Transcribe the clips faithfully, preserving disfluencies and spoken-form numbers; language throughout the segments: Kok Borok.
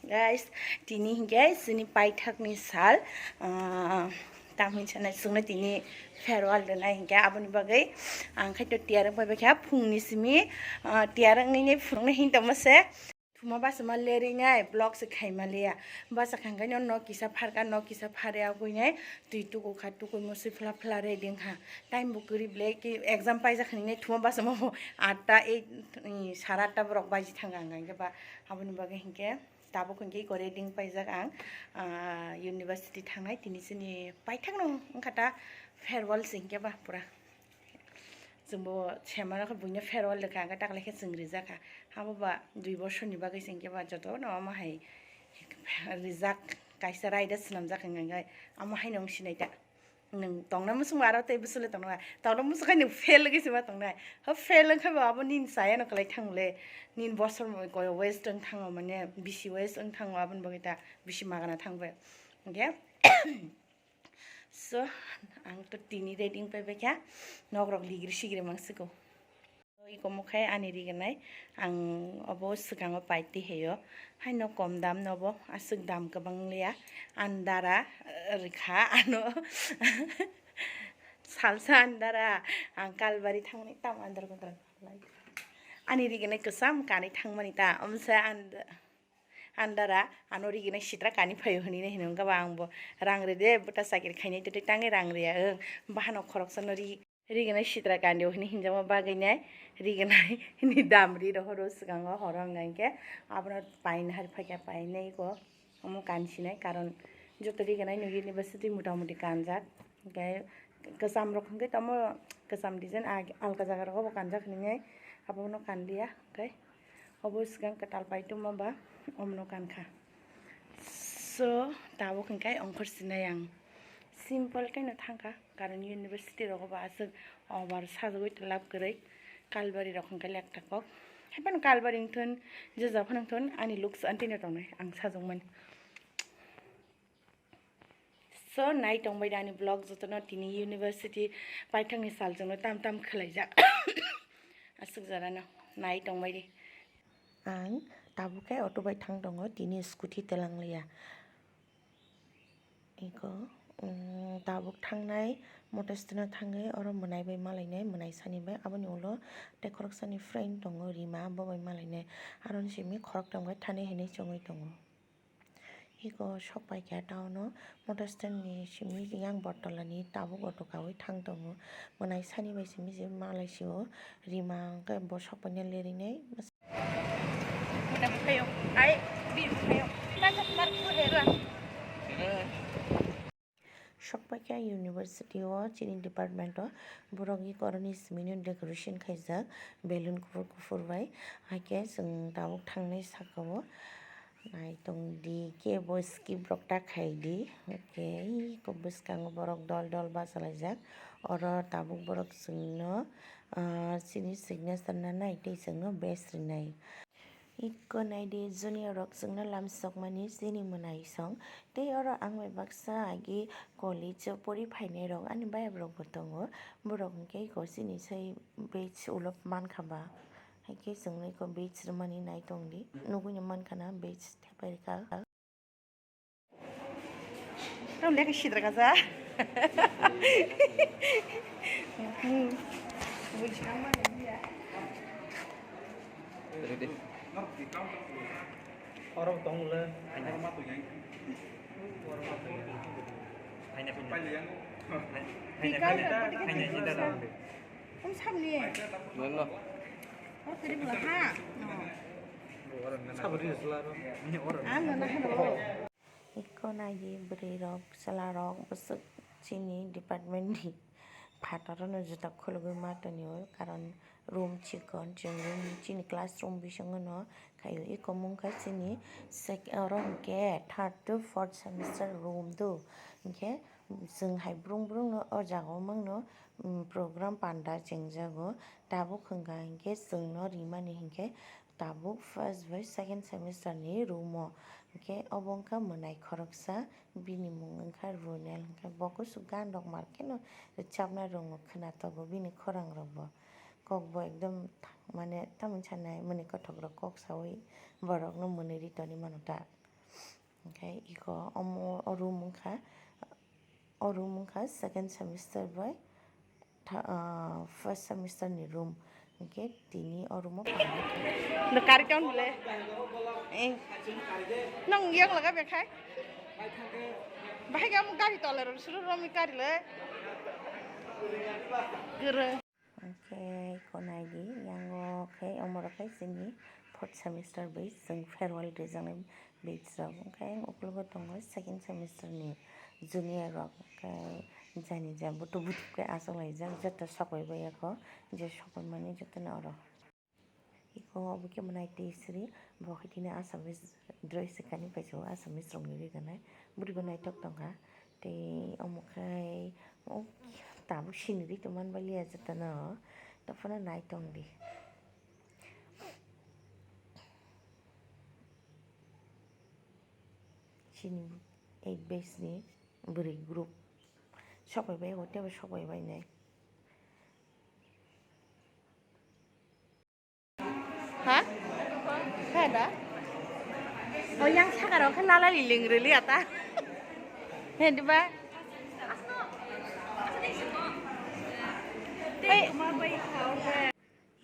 Guys, tini hinkhe chini paithakni sal, ah, tam hinwi sanai chwngno tini farewell rwnai hinkhe aboni bagwi ang khaito tiyar wng paibaikha phungni simi, ah, tiyar wngwi phunukno hintongma se. Thuma basa ma lerwi nai vlog se khaima liya. Basa khangkhe no nok kisa pharkha, nok kisa pharya wngwi nai twi tukukha, tukui musui phla phla ready wngkha. Time bo kwrwi ble ki exam paijak hinwi nai thuma basa ma bo atta eight, sara atta borok baji thangkha hwnka hinkhe ba aboni bagwi hinkhe tabuk hinkhe iko ready wng paijak ang, ah, university thangnai tini chini paithakno wngkha ta farewell se hinkhe ba pura. Chwngbo sema rokhe buino farewell rwkha, hwnkhe takle khe chwng rijak kha. Abo ba dui bosorni bagwi se hinkhe ba jotono omo hai rijak, kaisa raida swnamjak hinkhe omo haino wng sinai ta. Nwng tongna muchungma aro tei bwswle tongna, tongna muchung khai nwng fail wngwi se ma tongnai. Ho fail wngkha ba abo nini chayano kwlai thangmole, nini bosor waste wng thango, mane bisi waste wng thango, aboni bagwi ta bisi magana thangbai. Hinkhe So, ang to tini ready wng paibaikha, nokrok ligri sigri mangsigo. Iko mukhai ani rignai, ang obo swkango paiti heyo, haino kom dam nobo, aswk dam kwbang liya, andara, eh, rikha ano, salsa andara, ang kalbari thangni tam andar kondar. Ani rignai kwcham kanwi thangmani ta, omsa and. Andara, ano rignai sitra kani phaio hinwi nai hino, wngkha ba ang bo rang ride, bwta chakri khainai tei tangwi rang riya, wng, bahano khoroksa no ri-, rignai sitra kandi o hinwi hinjakma bagwi nai, rignai ni dam ri rohoro swkango horo wngkha hinkhe abono paina hari phaikha painai ko omo kansinai, karon joto rignai no university mota moti kanjak, hinkhe kwcham rok hinkhe tamo kwcham design ag-, alka jaga rogo bo kanjak hinwi nai abono kanliya, hinkhe. Obo swkang kwtal paitoma ba omono kankha. So, tabuk hinkhe ongkhor sinai ang. Simple khe no thangkha, karon university rogo ba aswk over sajagwi twlap kwrwi. Kalbari rok hinkhe lekta kok. Haphano kalbari wngthun, jesa phano wngthun, ani looks antino tongnai ang sajagmani. So, nai tongbai da ani vlog jotono tini university paithakni sal chwngno tam tam khwlaijak. Aswk jorano nai tongbai di. Ang tabuk khe auto bai thang tongo, tini scooty telang liya. Iko, um, tabuk thangnai motor stand-o thangwi oro mwnai bai malainai, mwnai sani bai. Aboni ulo tei khoroksani friend tongo, Rima, bo bai malainai. Aroni simi khoroktham khe thani hinwi chongwi tongo. Iko sok paikha town o, motor stand ni simi yang Bortola ni tabuk auto kawi thang tongo. Mwnai sani bai simi se malai sio, Rima hwnkhe bo sok paina lerwi nai. Sok paikha university o, chini department o, borok iko aroni simi no decoration khaijak, balloon kuphur kuphur bai, hakhe chwng tabuk thangnai saka o. Naitong di, kebo skip rok ta khai di. Oke, iko bwskango borok dol dol bachalaijak. Oro tabuk borok chwngno, ah, chini signature nanai tei chwngno best rinai. Iko nai di, junior rok chwngno lamsokmani chini mwnai song. Tei oro ang bai baksa agi college o pori phainai rok ani bayap rok bo tongo. Borok hwnkhe iko chini sai batch ulo mankha ba. Haikhe chwngno iko beach rwmani nai tongdi. Nugui no mankha na beach thepai rwkha. Tamo lekha sidra kaja. Ready. Oro tong le. Phaina, phaina. Phaina, phaina. Phaina, phaina. Phaina, phaina. Om sabni. Lolo. Oro kiri bula ha. Sabri sala ro. Ang na ha ro. Iko nai di bwrwi rok, chwla rok, bwswk chini department ni phataro no juta khulugwi ma tonio, karon room chikon, chwng room chini classroom bisingo no khaio. Iko mungkha chini sec-, oro hwnkhe third to fourth semester room do, hwnkhe chwng hai brung brung no o jaga o mangno, um, program panda chengjago. Tabuk hwnkha hinkhe chwngno rimani hinkhe tabuk first bai second semester ni room o. Hinkhe obo wngkha mwnai khoroksa, bini mung wngkha Runel, hinkhe bo kusu gan rok mar kheno rwchapna rwngo, khwna tongo bini khorang rok bo. Kok bo ekdom mane tamoni sanai mwnwi kothok rok kok saui borok no mwnwi ri toni mano ta. Hwnkhe iko omo o room wngkha, o room wngkha second semester bai tha-, ah, first semester ni room. Hwnkhe tini o room o pangkha. Kari tong le. Eh. Nang yak laga bekhai. Bahai ga mo gari tole ro suru romi kari le. Guru. Hwnkhe iko naidi, yango khe omorok khe chini fourth semester bai chwng farewell rijaknai batch rok. Hwnkhe ukologo tongo second semester ni junior rok, hwnkhe jani ja butup butup khe achuk laijak, joto sok bai bai ya kho, je sok bai mani jotono oro. Iko obo khe mwnai twi sri, bo khe tini Assamese dress se kani paisa o, Assamese rokni ri gwnai. Bwrwi bo naithok tongkha. Tei omo khai o tabuk siniri tongmani baliya jotono. Tei phano nai tongdi. Chini eight batch ni bwrwi group. Sok bai bai o, teibo sok bai bai nai. Ha? Khe da? O yang saka rok khe lalai ling rili ata. He diba? Ei.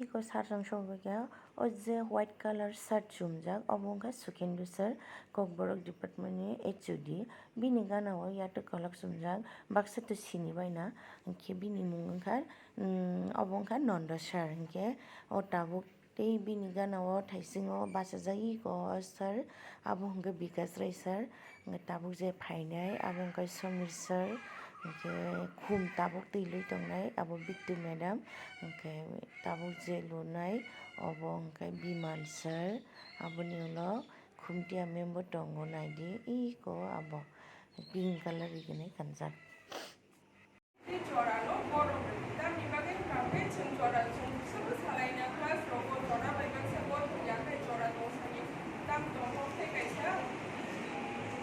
Iko sir rang song khe o je white colour shirt chumjak, obo wngkha Sukhendu sir, Kokborok department ni H O D. Bini gana o yatuk kolok chumjak, baksa to sini baina, hwnkhe bini mung wngkha, mm, obo wngkha Nondo sir, hwnkhe o tabuk tei bini gana o thaisingo bachajak iko o sir, abo hwnkhe Bikash Rai sir, hwnkhe tabuk je phainai abo wngkha Samir sir, hwnkhe khum tabuk twi lui tongnai abo Bittu madam, hwnkhe tabuk je lunai obo hwnkhe Bimal sir, aboni ulo khumtiya mem bo tongo naidi iko abo pink colour riginai kanjak. Tei jorano borok rwdi. Tamni bagwi wngkha hwnkhe chwng jora chwng bwswkgo salaina class rogo jora bai baksa gor thung ya khe jora tong sani tam tongo tei kaisa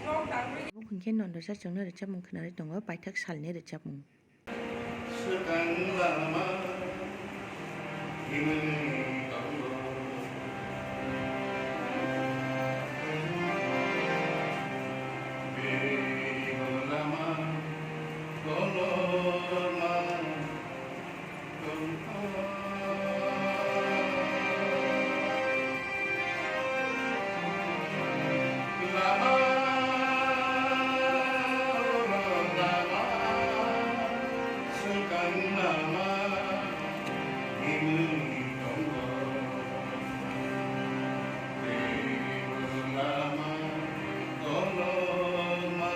nok tangwi. Tabuk hwnkhe Nondo sir chwngno rwchapmung khwnarwi tongo, paithak salni rwchapmung. Swkang lama himwi tongo. Bego lama koloma tongkha. Lama, lama, swkang lama, himwi tongo. Teibo lama, koloma,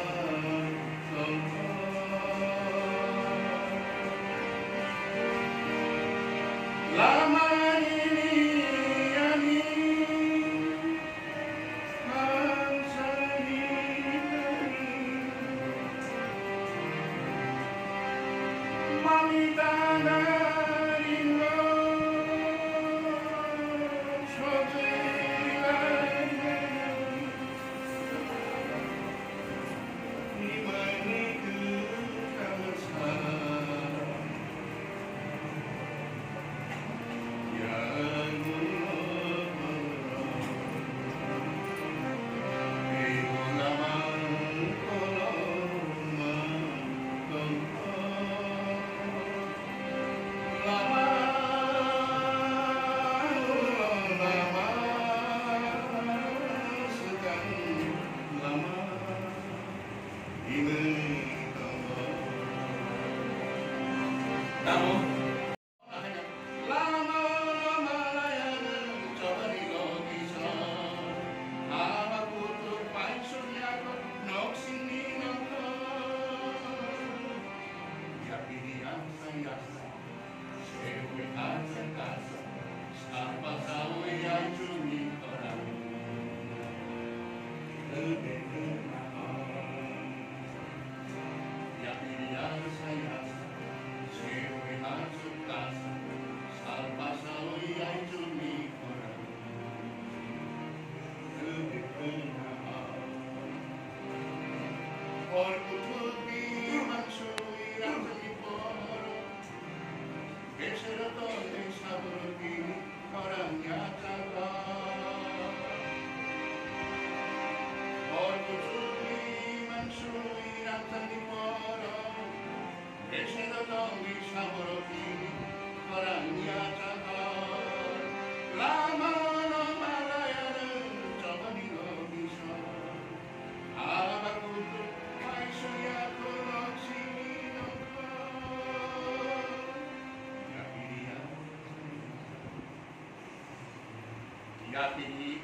Yapiri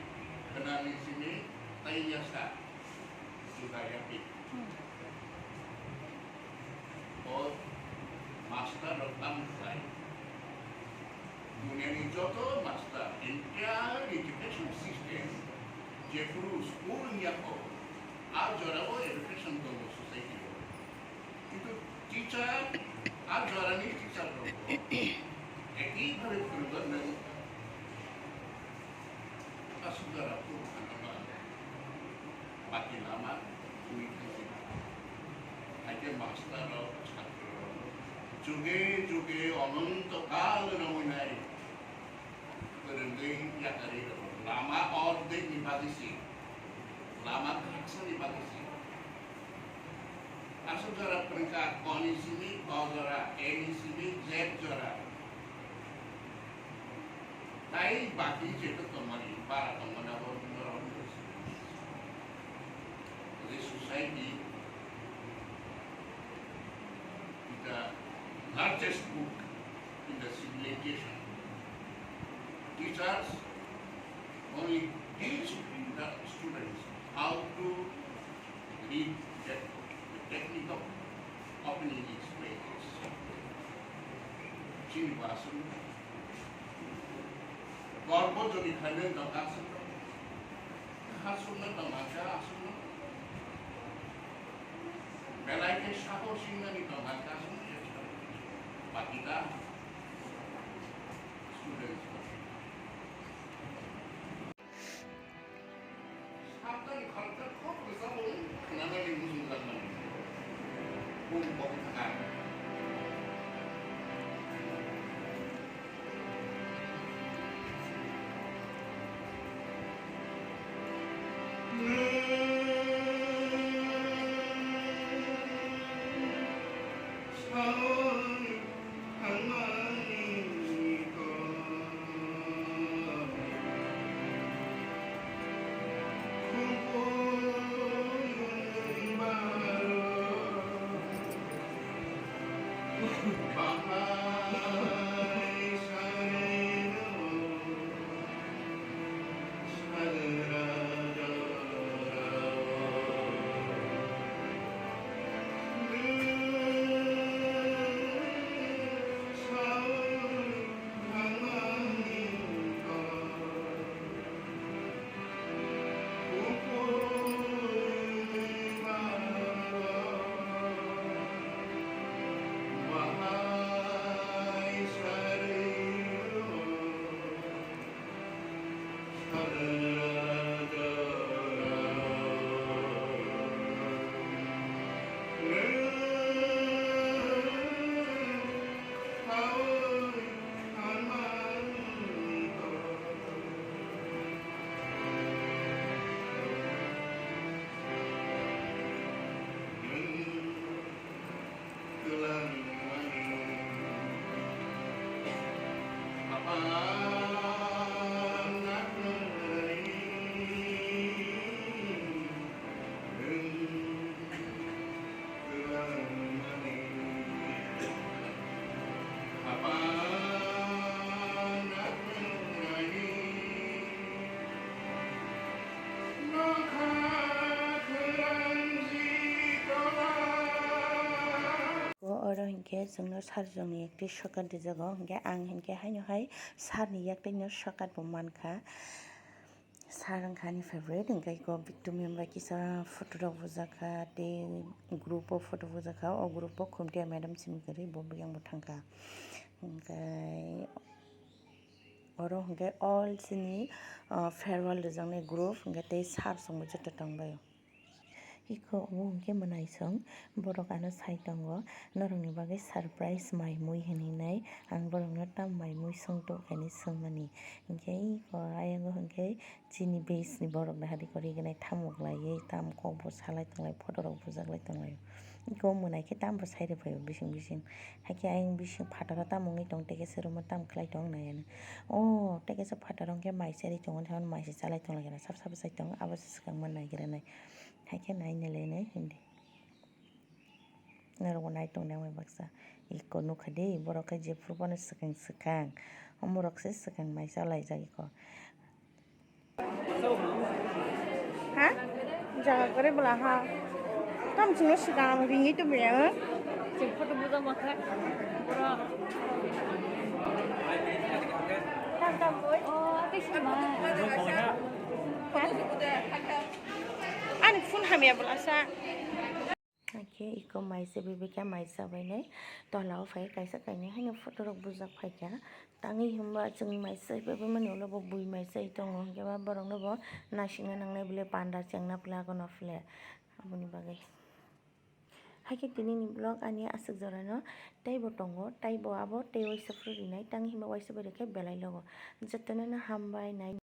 hwnani simi tei yasa juda yapiri. O master rok tamo khlai. Duniani joto master, entire education system, jephuru school wngya kho, a jorao education tongo society o. Kintu teacher, a jorani teacher rok ekibare phwrwngjaknai. Aswk jora phuru phanama bati lama twi thangwi. Haikhe master rok, chhatro rok juge juge ononto kal wngwi nai. Kwrwngwi yakarwi rw lama ordek ni bagwi si, lama khaksa ni bagwi si. Aswk jora phrwngkha, ko ni simi ko jora, a ni simi z jora. Tai baki jeto tongmani, bara tongmani abo norok ni si. The society is the largest book in the civilization. Teachers only teach the students how to read that book, the technique of opening its pages. Chini bo aswk. Korbo jodi khainai tong aswk. Aswkno tong kha aswkno. Belai khe sabo singnani tong kha aswkno. Baki da students. Sabdani khalkha khok rwchapmung khwnanani muchungjakmani. Bung kok thangkha. Oro hinkhe chwngno sarjongni ekti sokat rijago, hinkhe ang hinkhe haino hai sarni yaktwino sokat bo mankha. Sar wngkha ani favorite, hwnkhe eko victim member kisa photo rok bujak kha, tei group o photo bujak kha, o group o Khumtiya madam simi kwrwi bo yang bo thang kha. Hwnkhe oro hwnkhe all chini, ah, farewell rijaknai group, hwnkhe tei sar chwngbo joto tong bai o. Iko obo hwnkhe mwnaisong, borok ano sai tongo, norokni bagwi surprise mai mui hinwi nai, ang borokno tam mai mui songtok hinwi swngmani. Hinkhe iko ayang o hinkhe chini base ni borok dahadi kwrwi gwnai tamo khlaiwi tam kokbo salai tonglai, photo rok bujaklai tonglai. Iko mwnai khe tambo sai rwphaio bising bising. Haikhe ayang bising phataro tamo wngwi tong, tei khe se room o tam khlai tong nai ano. O tei khe se phataro hwnkhe mai cherwi tongo, tei hwn mai se chalai tonglaikha, sap sap sai tongo, abo se swkang ma naigra nai. Haikhe nai nai le nai hindi. Norokbo nai tong nai wng bai baksa. Iko nukha di, borok khe jephuru bono swkang swkang. Omorok se swkang mai chalaijak iko. Ha? Jaga kore bwla ha. Tam chwngno swkang ringwi tongmani ang. Chwng photo buja mankha. Tam tam boi. Oh, tei sima. Ha? Ani phone hamya bwla sa. Hakhe iko maisa bebekha maisa bainai tola o phai kaisa kainwi haino photo rok bujak phaikha. Tangwi hwnba chwng maisa bebemani ulo bo bui maisa tongo, hinkhe ba borokno bo naisingna nangnai bwle panda chengna phle agono phle aboni bagwi. Hakhe tini ni vlog ani aswk jorano teibo tongo, teibo abo tei waisa phuru rinai, tangwi hwnba waisa bai rwkhe belai logo. Jotono no hambai nai.